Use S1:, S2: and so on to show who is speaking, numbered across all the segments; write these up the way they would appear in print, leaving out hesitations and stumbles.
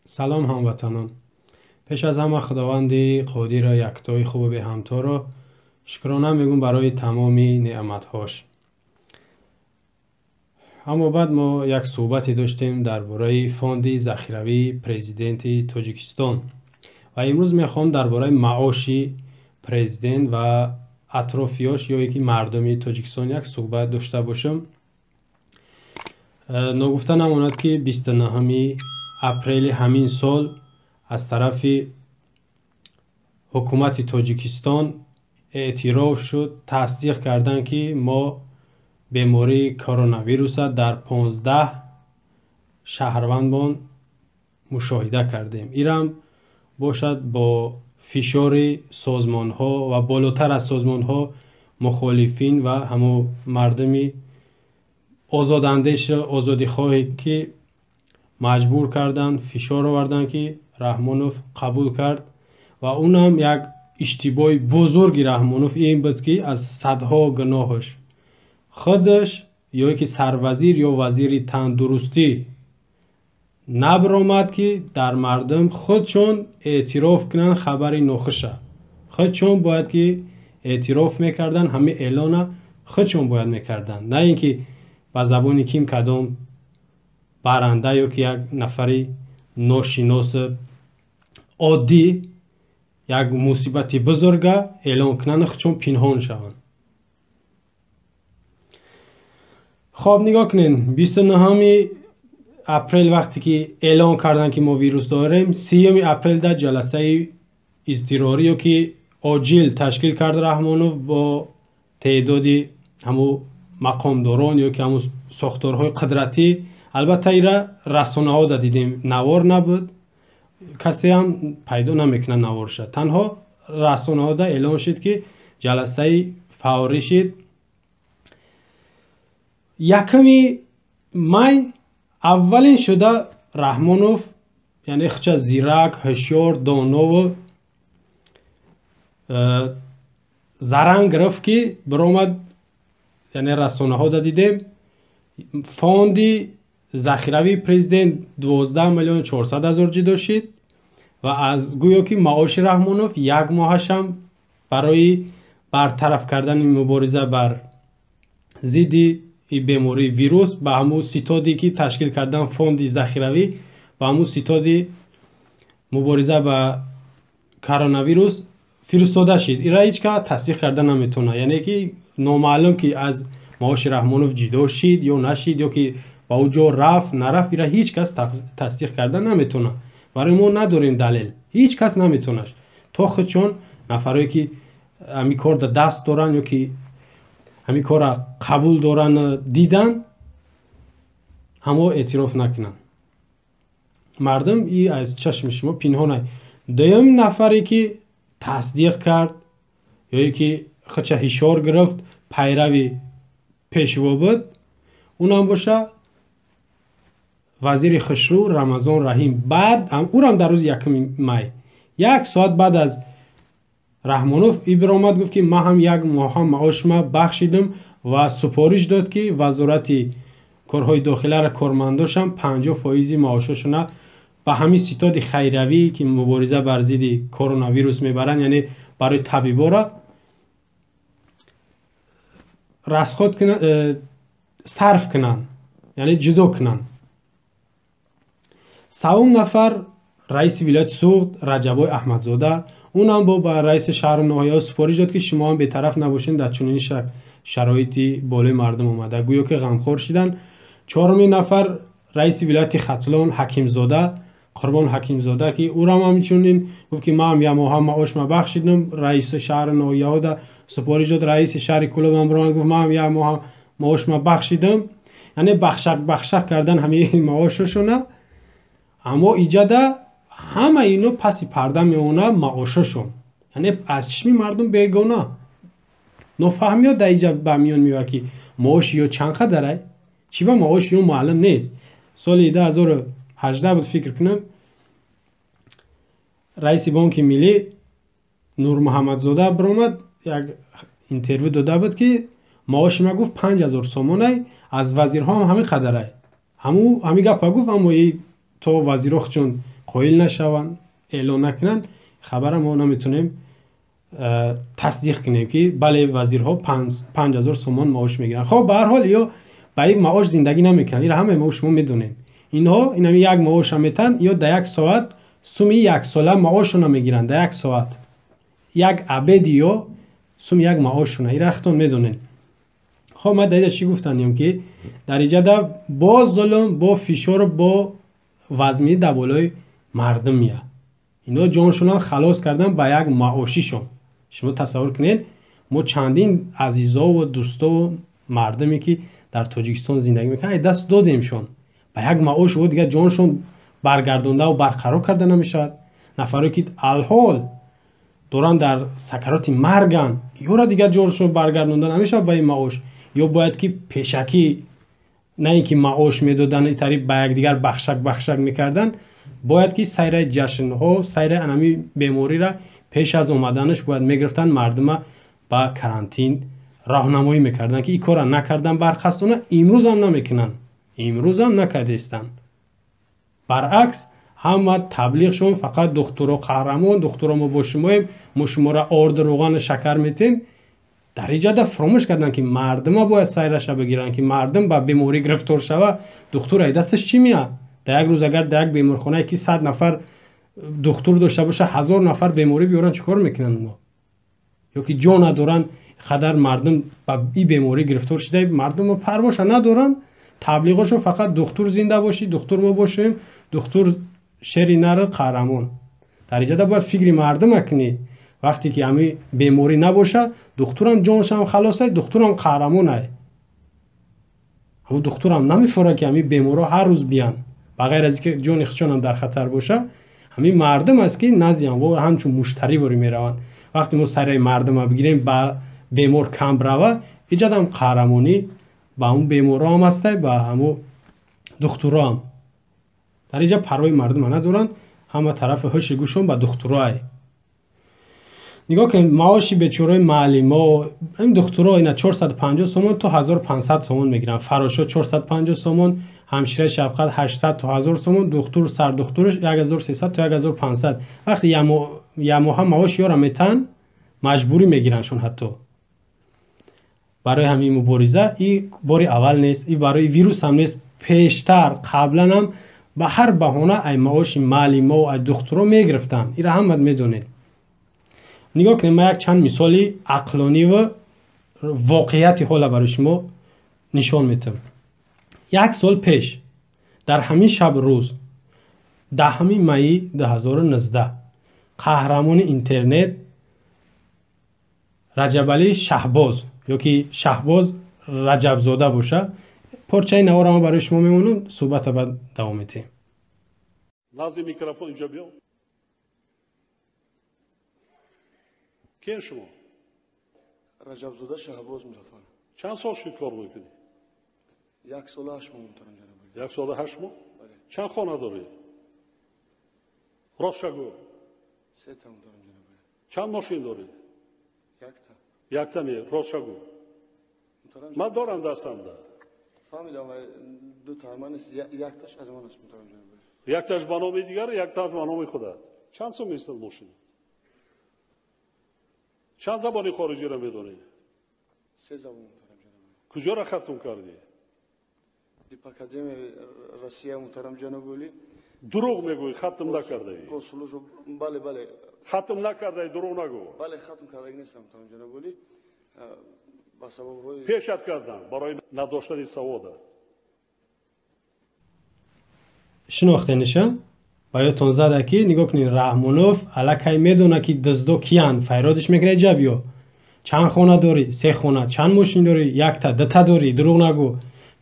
S1: Салом, ҳамватанон. Пеш аз ҳама Худованди Қодирро, яктои хубу беҳамторо шукрона мегӯм барои тамоми неъматҳош. Аммо баъд мо як суҳбате доштем дар бораи фонди захиравии президенти Тоҷикистон ва имрӯз мехоҳам дар бораи маоши президент ва атрофиёш ё ки мардуми Тоҷикистон як суҳбат дошта бошам. Ногуфта намонад, ки 29 апрели ҳамин сол аз тарафи ҳукумати Тоҷикистон эътироф шуд, тасдиқ карданд, ки мо бемории коронавируса дар 15 шаҳрвандмон мушоҳида кардем. Ирам бошад бо фишори созмонҳо ва болотар аз созмонҳо мухолифин ва ҳамо мардуми озодандеш, озодихоҳе, ки маҷбур карданд, фишор оварданд, ки Раҳмонов қабул кард. Ва унам як иштибоҳи бузурги Раҳмонов ин буд, ки аз садҳо гуноҳаш худаш ё ки сарвазир ё вазири тандурустӣ набаромад, ки дар мардум худшон эътироф кунанд хабари нохуша. Худшон бояд ки эътироф мекарданд, ҳамин эълона худшон бояд мекарданд, на ин ки ба забони ким кадом баранда ё ки як нафари ношинос оддӣ як мусибати бузурга эълон кунанд, худшон пинҳон шаванд. Хоб, нигоҳ кунед, 29 апрел вақте ки эълон карданд, ки мо вирус дорем, 30 апрел дар ҷаласаи изтирорӣ ё ки оҷил ташкил кард Раҳмонов бо теъдоди ҳамун мақомдорон ё ки ҳамун сохторҳои қудратӣ. Албатта, ира расонаҳо да дидем, навор набуд, касе ҳам пайдо намекунад наворша. Танҳо расонаҳо да эълон шуд, ки ҷаласаи фаврӣ шид. 1 май аввалин шуда Раҳмонов, яъне хча зирак, ҳушёр, донову заранг гирифт, ки биромад, яъне расонаҳо да дидем, фонди захиравии президент 12 миллион 400 ҳазор ҷудо шид ва аз гӯё ки маоши Раҳмонов як моҳашам барои бартараф кардани мубориза бар зидди бемории вирус ба ҳамун ситоде, ки ташкил кардан фонди захиравӣ, ба ҳамун ситоди мубориза ба коронавирус фиристода шид. Ира ҳеҷ кас тасдиқ карда наметавонад, яъне ки номаълум, ки аз маоши Раҳмонов ҷудо шид ё нашид, ё ки ба ӯ ҷо рафт, нарафт, ира ҳеҷ кас тасдиқ карда наметавонад. Барои мо надорем далел, ҳеҷ кас наметавонад, то худшон нафарое, ки ҳамин кор да даст доранд ё ки ҳамин корра қабул доранд, дидан, ҳамо эътироф накунанд. Мардум и аз чашми шумо пинҳон. Дуюм нафаре, ки тасдиқ кард ё ки худша ҳишор гирифт, пайрави пешво буд, унам боша вазири хушрӯ Рамазон Раҳим. Баъд ӯрам дар рӯзи 1 май, як соат баъд аз Раҳмонов и биромад, гуфт, ки ман ҳам як моҳа маошма бахшидам ва супориш дод, ки Вазорати корҳои дохиларо кормандошам 50 фоизи маошошона ба ҳамин ситоди хайравӣ, ки мубориза бар зидди коронавирус мебаранд, яъне барои табибора расход кунанд, сарф кунанд, яъне ҷудо кунанд. Савум нафар раиси вилояти Суғд Раҷабой Аҳмадзода. Унам бо ба раиси шаҳру ноҳияҳо супориш дод, ки шумо ҳам бетараф набошед дар чунин шароити болои мардум омада, гӯё ки ғамхор шиданд. Чорумин нафар раиси вилояти Хатлон Ҳакимзода, Қурбон Ҳакимзода, ки ӯрам ҳамчунин гуфт, ки ман ҳам як моҳа маошма бахшидам. Раиси шаҳру ноҳияҳо да супориш дод. Раиси шаҳри Кӯлобам биромад, гуфт: ман ҳам як моҳа маошма бахшидам. Яъне бахшак бахшак кардан ҳамин маошошона. Аммо иҷада ҳама ино паси парда мемонад маошошон, яъне аз чишми мардум бегона. Нофаҳмиё дар иҷа ба миён меояд, ки маоши ё чанд қадарай, чӣ ба маоши ё маълум нест. Соли 2018 буд, фикр кунам, раиси Бонки Миллӣ Нурмуҳаммадзода биромад, як интервю дода буд, ки маоши ма, гуфт, 5000 сомонай, аз вазирҳо ҳам ҳамин қадарай. Ҳамин гапа гуфт, аммо то вазирҳо чун қоил нашаванд, эълон накунанд, хабара мо наметонем тасдиқ кунем, ки бале, вазирҳо 5000 сомон маош мегиранд. Хоб, ба ҳар ҳол, ё ба ин маош зиндагӣ намекунанд. Ира ҳамаи мо шумо медонем. Инҳо инами як маоша метанд, ё дар як соат суми яксола маошона мегиранд. Дар як соат як абеди ё суми як маошона, ира худтон медонед. Хоб, ман дар иҷа чӣ гуфтанем, ки дар иҷада бо зулм, бо фишору бо вазмӣ дар болои мардум меяд. Инҳо ҷоншонам халос кардан ба як маошишон. Шумо тасаввур кунед, мо чандин азизову дӯстову мардуме, ки дар Тоҷикистон зиндагӣ мекунанд, ай даст додемшон ба як маош, во дигар ҷоншон баргардондаву барқарор карда намешавад. Нафаре ки алҳол доранд, дар сакароти марганд, ёра дигар ҷоншон баргардонда намешавад ба ин маош. Ё бояд ки пешакӣ, на ин ки маош медоданд, итари ба якдигар бахшак бахшак мекарданд, бояд ки сайраи ҷашнҳо, сайраи анами бемориро пеш аз омаданаш бояд мегирифтанд, мардума ба карантин роҳнамоӣ мекарданд, ки ин корро накардан бархастона, имрӯзам намекунанд, имрӯзам накардистанд. Баръакс, ҳама таблиғшон фақат духтуро қаҳрамон, духтуро мо бо шумоем, мо шуморо орду, рӯғану шакар метем. Дар иҷада фуромӯш карданд, ки мардума бояд сайраша бигиранд, ки мардум ба беморӣ гирифтор шава, духтур ай дасташ чӣ меяд? Дар як рӯз агар дар як беморхонае ки 100 нафар духтур дошта боша, 1000 нафар беморӣ биёранд, чӣ кор мекунанд онҳо? Ё ки ҷо надоранд, қадар мардум ба ин беморӣ гирифтор шуда, мардума парвоша надоранд. Таблиғошон фақат духтур зинда бошӣ, духтур мо бошем, духтур шери нари қаҳрамон. Дар иҷада бояд фикри мардума кунӣ. Вақте ки ҳами беморӣ набоша, духтурам ҷоншам халосай, духтурам қаҳрамонай. Ҳамун духтурам намефорад, ки ҳами беморҳо ҳар рӯз биянд, ба ғайр аз ин ки ҷони худшонам дар хатар боша. Ҳамин мардум аст, ки назди ҳамво ҳамчун муштарӣ ворӣ мераванд. Вақте мо сараи мардума бигирем, ба бемор кам рава, иҷадам қаҳрамонӣ ба ҳамун беморҳо ҳам ҳастай, ба ҳамун духтуроам. Дар иҷа парвои мардума надоранд, ҳама тарафи ҳуши гӯшон ба духтуроай. Нигоҳ кунед, маоши бечораи муаллимо, ин духтуро ина 450 сомон то 1500 сомон мегиранд. Фарошо 450 сомон, ҳамшираи шафқат 800 то 1000 сомон, духтур, сардухтурш 1300 то 1500. Вақте ямоҳа маош ёра метаҳанд, маҷбурӣ мегирандшон ҳатто. Барои ҳамин мубориза и бори аввал нест, и барои вирус ҳам нест. Пештар, қаблан ҳам ба ҳар баҳона ай маоши муаллимо, ай духтуро мегирифтанд. Ира ҳамат медонед. Нигоҳ кунед, ман як чанд мисоли ақлониву воқеияти ҳола барои шумо нишон метиҳам. Як сол пеш дар ҳамин шаб рӯз, 10 майи 2019, қаҳрамони интернет Раҷабалӣ Шаҳбоз ё ки Шаҳбоз Раҷабзода боша, порчаи наворро ман барои шумо мемонам, суҳбата баъд давом медиҳем.
S2: Назди микрофон инҷо биё. Кien шумо?
S3: Раҷабзода Шаҳбоз Музаффар.
S2: Чанд сол шуд кор мекунӣ?
S3: Як сола 8 моҳ, муҳтарам ҷаноби.
S2: Як сола 8 моҳ?
S3: Бале.
S2: Чанд хона дорӣ? Ростша гӯ.
S3: Сета, муҳтарам ҷаноби.
S2: Чанд мошин дорӣ?
S3: Якта.
S2: Якта не, ростша гӯ.
S3: Муҳтарам.
S2: Ман дорам дастамда.
S3: Фаҳмидам, дута ман нест, якташ аз ман аст, муҳтарам ҷаноби.
S2: Якташ ба номи дигар, якташ ба номи худат. Чанд сум местад мошин? Чанд забони хориҷиро медонӣ?
S3: Се забон, муҳтарам ҷаноби.
S2: Куҷоро хатм кардӣ?
S3: Дипакадемияи Россия, муҳтарам ҷаноби олӣ.
S2: Дурӯғ мегӯӣ, хатм накардаӣ.
S3: Госслужба, бале, бале.
S2: Хатм накардаӣ, дурӯғ нагӯ.
S3: Бале, хатм кардаги нестам, муҳтарам ҷаноби олӣ, ба сабабҳои
S2: Пешат кардам барои надоштани савода.
S1: Шинохтениша ба ёдтон зада, ки нигоҳ кунед, Раҳмонов аллакай медонад, ки дуздо киянд, файродиш мекунад. Ҷа биё, чанд хона дорӣ? Се хона. Чанд мошин дорӣ? Якта. Дута дорӣ, дурӯғ нагӯ.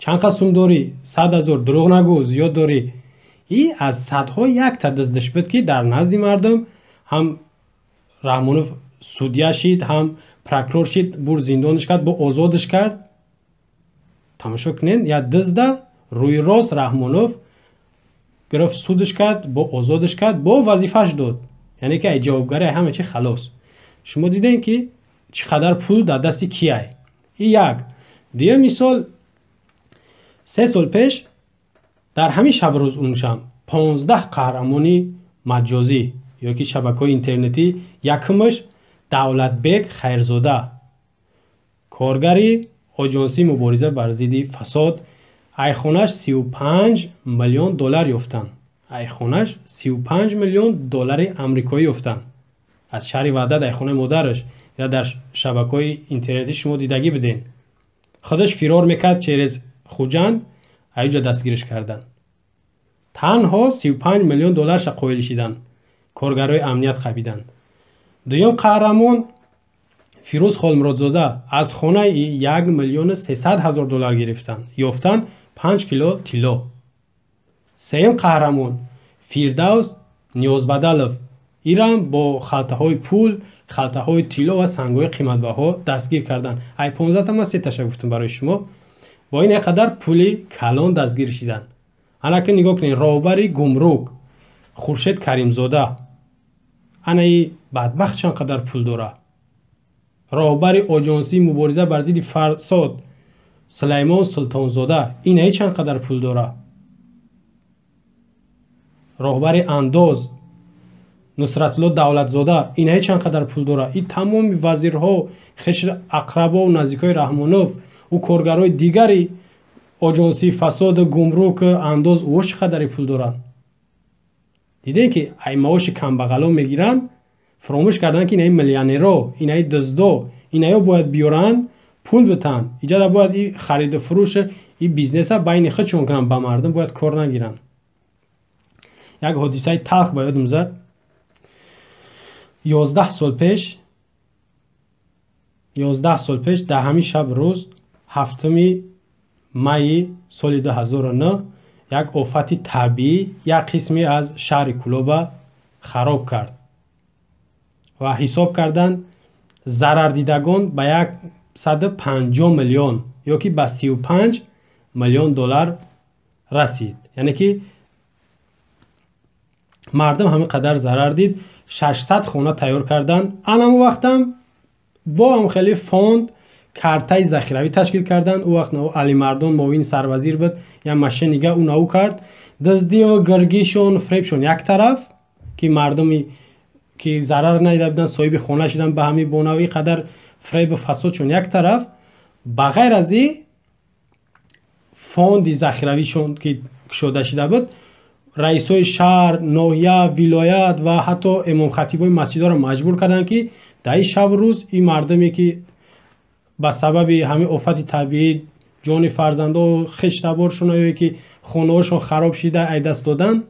S1: Чанд қа сум дорӣ? 100 000. Дурӯғ нагӯ, зиёд дорӣ. И аз садҳо якта дуздиш буд, ки дар назди мардум ҳам Раҳмонов судья шид, ҳам прокурор шид, бур зиндониш кард, бо озодиш кард. Тамошо кунед, як дузда рӯи рост Раҳмонов гирифт, судш кард, бо озодиш кард, бо вазифаш дод, яъне ки ай ҷавобгари ҳама чи халос. Шумо дидем, ки чӣ қадар пул дар дасти кияй. И як дуюм мисол: 3 сол пеш дар ҳамин шабрӯз уншам 15 қаҳрамони маҷозӣ ё ки шабакаҳои интернетӣ. Якумаш Давлатбек Хайрзода, коргари оҷонсии мубориза бар зидди фасод, айхонаш 35 миллион доллар ёфтанд. Айхонаш 35 миллион доллари амрикоӣ ёфтанд аз шаҳри Ваҳдат, айхонаи модараш. Я дар шабакаҳои интернетӣ шумо дидагӣ буден. Худаш фирор мекард через Хуҷанд, аюҷа дастгириш карданд. Танҳо 35 миллион долларша қоил шиданд, коргарои амният қабиданд. Дуюм қаҳрамон Фирӯз Холмуродзода, аз хонаи 1 миллиону 300 ҳазор доллар гирифтанд, ёфтанд 5 кило тилло. Сеюм қаҳрамон Фирдавс Ниёзбадалов, ирам бо халтаҳои пул, халтаҳои тилло ва сангҳои қиматбаҳо дастгир карданд. Ай 15 ман сеташа гуфтам барои шумо. Бо ин қадар пули калон дастгир шиданд. Анаки нигоҳ кунед, роҳбари гумрук Хуршед Каримзода, анаи бадбахт чанд қадар пул дора. Роҳбари оҷонсии мубориза бар зидди фасод Сулаймон Султонзода, инаи чанд қадар пул дора. Роҳбари андоз Нусратулло Давлатзода, инаи чанд қадар пул дора. И тамоми вазирҳо, хеш ақрабову наздикои Раҳмонов, ӯ коргарои дигари оҷонсии фасоду гумрук, андоз, ӯ чӣ қадаре пул доранд. Дидем ки ай маоши камбағало мегиранд, фаромӯш карданд, ки инаи миллионеро, инаи дуздо, инаё бояд биёранд, пул битанд. Иҷада бояд и хариду фурӯш, и бизнеса байни худшон кунанд, ба мардум бояд кор нагиранд. Як ҳодисаи талх ба ёдам зад. 11 сол пеш, 11 сол пеш, дар ҳамин шаб рӯз, 7 майи соли 2009, як офати табиӣ як қисме аз шаҳри Кӯлоба хароб кард ва ҳисоб карданд, зарардидагон ба 150 миллион ё ки ба 35 миллион доллар расид. Яъне ки мардум ҳамин қадар зарар дид. 600 хона тайёр карданд. Анаму вақтам бо ҳам хеле фонд, картаи захиравӣ ташкил карданд. Ӯ вақт Алимардон муовини сарвазир буд, як мошеннига ӯ нав кард. Дуздиву гиргишон, фребшон як тараф, ки мардуми ки зарар надида буданд, соҳиби хона шуданд ба ҳамин бонави қадар фребу фасодшон як тараф. Ба ғайр аз ин, фонди захиравишон ки кушода шуда буд, раисои шаҳр, ноҳия, вилоят ва ҳатто имомхатибои масҷидҳоро маҷбур карданд, ки дар ин шабу рӯз ин мардуме ки ба сабаби ҳамин офати табиӣ ҷони фарзандо, хештаборшон ё ки хонаҳошон хароб шида, ай даст доданд,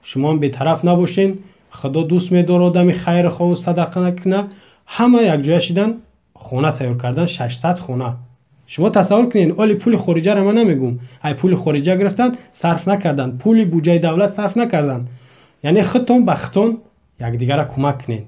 S1: шумоам бетараф набошен, Худо дӯст медорад одами хайрхоҳу садақа куна. Ҳама якҷоя шидан, хона тайёр кардан, 600 хона. Шумо тасаввур кунед, оли пули хориҷаро ман намегӯм, ай пули хориҷа гирифтан, сарф накардан, пули буҷаи давлат сарф накардан. Яъне худтон ба худтон якдигара кӯмак кунед.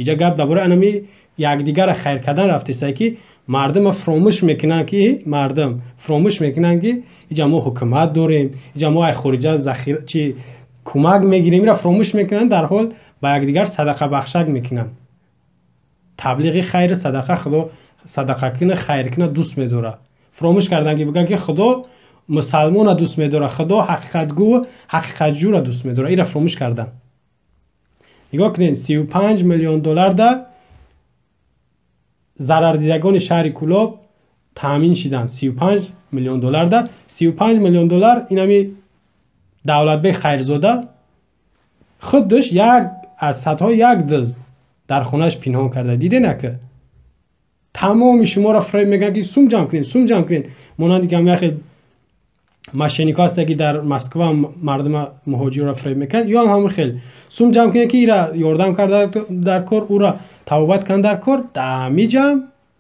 S1: Иҷа гап дар бораи анами якдигара хайр кардан рафтеса, ки мардума фаромӯш мекунанд, ки мардум фаромӯш мекунанд, ки иҷа мо ҳукумат дорем, иҷа мо ай хориҷа захира чи кӯмак мегирем. Ира фаромӯш мекунанд, дар ҳол ба якдигар садақабахшак мекунанд. Таблиғи хайру садақа, Худо садақакуна, хайркуна дӯст медорад. Фаромӯш карданд, ки бигӯянд, ки Худо мусалмона дӯст медорад, Худо ҳақиқатгӯ, ҳақиқатҷӯра дӯст медорад. Ира фаромӯш карданд. Нигоҳ кунед, 35 миллион долларда зарардидагони шаҳри Кӯлоб таъмин шиданд. 35 миллион долларда, 35 миллион доллар инами Давлатбек Хайрзода худаш як аз садҳо як дузд дар хонааш пинҳон карда. Диден, ака, тамоми шуморо фреб мекунанд, ки сум ҷамъ кунед, сум ҷамъ кунед. Монанди ки ҳам хел мошенникҳо ҳастанд, ки дар Москва мардума муҳоҷирро фреб мекунанд, ё ҳам ҳамин хел сум ҷамъ кунед, ки ира ёрдам карда дар кор, ӯра табобат кунанд дар кор. Дамиҷам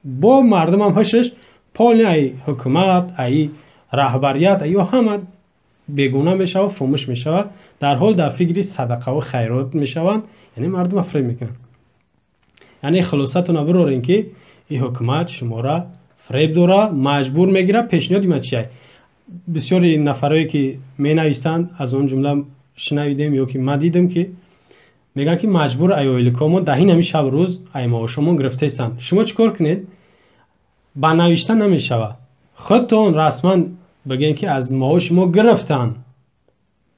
S1: бо мардумам ҳушаш полный ай ҳукумат, ай раҳбарият, ё ҳама бегуна мешавад, фаромӯш мешавад. Дар ҳол дар фикри садақаву хайрот мешаванд, яъне мардума фреб мекунанд. Яъне хулосатона бирорем, ки ин ҳукумат шуморо фреб дора, маҷбур мегирад. Пешниҳоди ман чия? Бисёри нафарое ки менависанд, аз он ҷумла шунавидем ё ки ман дидам, ки мегӯянд, ки маҷбур ай оиликҳомон дар ин ҳамин шабу рӯз ай маошомон гирифтаистанд. Шумо чӣ кор кунед? Ба навишта намешавад, худтон расман бигӯем, ки аз маоши мо гирифтанд.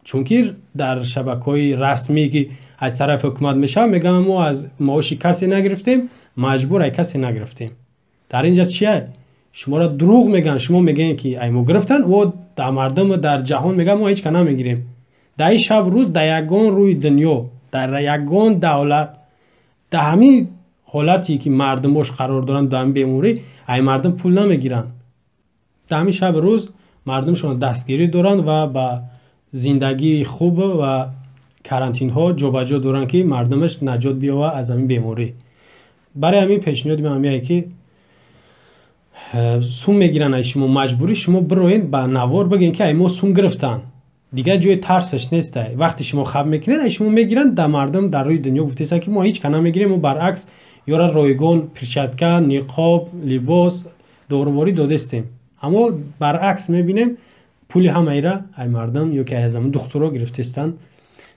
S1: Чунки дар шабакаҳои расмӣ, ки аз тарафи ҳукумат мешавад, мегӯянд, мо аз маоши касе нагирифтем, маҷбур ай касе нагирифтем. Дар ин ҷа чия? Шуморо дурӯғ мегӯянд. Шумо мегӯед, ки ай мо гирифтанд, о дар мардум, дар ҷаҳон мегӯянд, мо ҳеҷ ка намегирем. Дар ин шаб рӯз, дар ягон рӯи дунё, дар ягон давлат, дар ҳамин ҳолате ки мардумош қарор доранд, дар ҳамин беморӣ, ай мардум пул намегиранд. Дар ҳамин шаб рӯз мардумшон дастгирӣ доранд ва ба зиндагии хуб ва карантинҳо ҷобаҷо доранд, ки мардумаш наҷот биёвад аз ҳамин беморӣ. Барои ҳамин пешниҳоди ман ҳамяе, ки сум мегиранд ай шумо маҷбурӣ, шумо бироед, ба навор бигӯед, ки ай мо сум гирифтанд. Дигар ҷои тарсаш неста. Вақте шумо хаб мекунед, ай шумо мегиранд, дар мардум, дар рӯи дунё гуфтеста, ки мо ҳеҷ ка намегирем, мо баръакс ёра ройгон перчатка, ниқоб, либос, доруворӣ додестем. Аммо баръакс мебинем, пули ҳамаира ай мардум ё ки аз ҳамн духтуро гирифтестанд.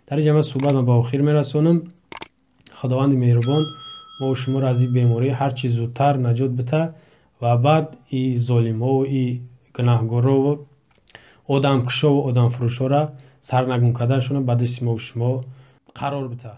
S1: Дар инҷа ман суҳбатам ба охир мерасонам. Худованди меҳрубон мо шуморо аз ин беморӣ ҳарчи зудтар наҷот бита ва баъд и золимҳову и гунаҳгорову одамкушову одамфурӯшҳоро сарнагун карданашонро ба дасти мову шумо қарор бита.